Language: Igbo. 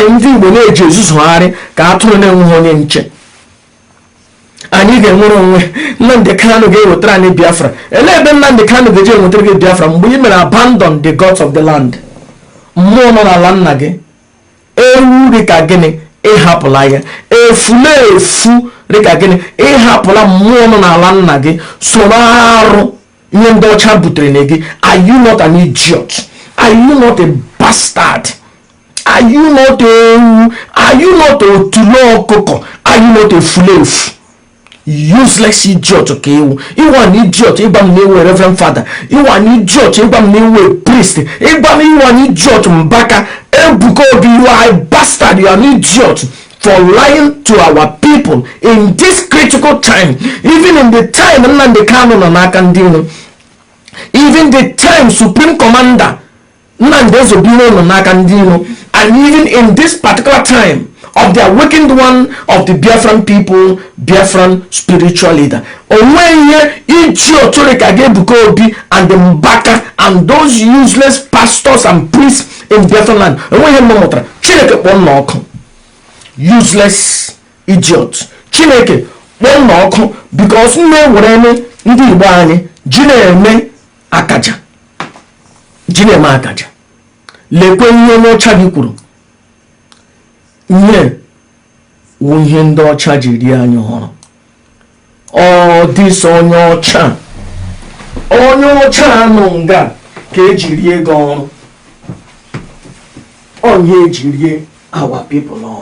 Why ndị Igbo na-eji ezuzugharị ka atụrụ na-enweghị onye nche? Anyị ga-enwere onwe. Nnamdị Kanu ga-ewetara anyị Biafra. Elee ebe Nnamdị Kanu ga-eji enwetara gị Biafra mgbe ị mere abandon the gods of the land, mmụọ nọ n'ala nna gị? Ewu dịka gịnị ịhapụla ya, efulefu dịka gịnị ịhapụla mmụọ nọ n'ala nna gị, soro arụ ihe ndị ọcha butere na gị? Are you not an idiot? Are you not a bastard? Are you not ewu? Are you not otule ọkụkọ? Are you not efulefu, useless idiot ka ewu? Ịwa an idiot ịgba m na ewu reverend father. Ịwa an idiot ịgba m na ewu priest. Ịgba m, ịwa an idiot. Mbaka, Ebuka Obi, you are a bastard. You are an idiot for lying to our people in this critical time, even in the time Nnamdi Kanu nọ n'aka ndị iro, even the time Supreme Commander Nnamdi Ezebiro nọ n'aka ndị iro, and even in this particular time of the awakened one of the Biafran people, Biafran spiritual leader. Onwe ihe iji otu ka ga Ebuka Obi and the Mbaka and those useless pastors and priests in Biafran land, onwe ihe m mụtara. Chineke kpọọ nna ọkụ, useless idiot. Chineke kpọọ nna ọkụ, because nna ewere ndị Igbo anyị ji na-eme akaja, ji na-eme akaja. Lekwe ihe onye ọcha gị kwuru. Ihe wụ ihe ndị ọcha ji rie anyị ọhụrụ. Ọ dịsọ onye ọcha, onye ọcha nọ nga ka eji rie gị ọrụ. Onye eji rie our people ọrụ.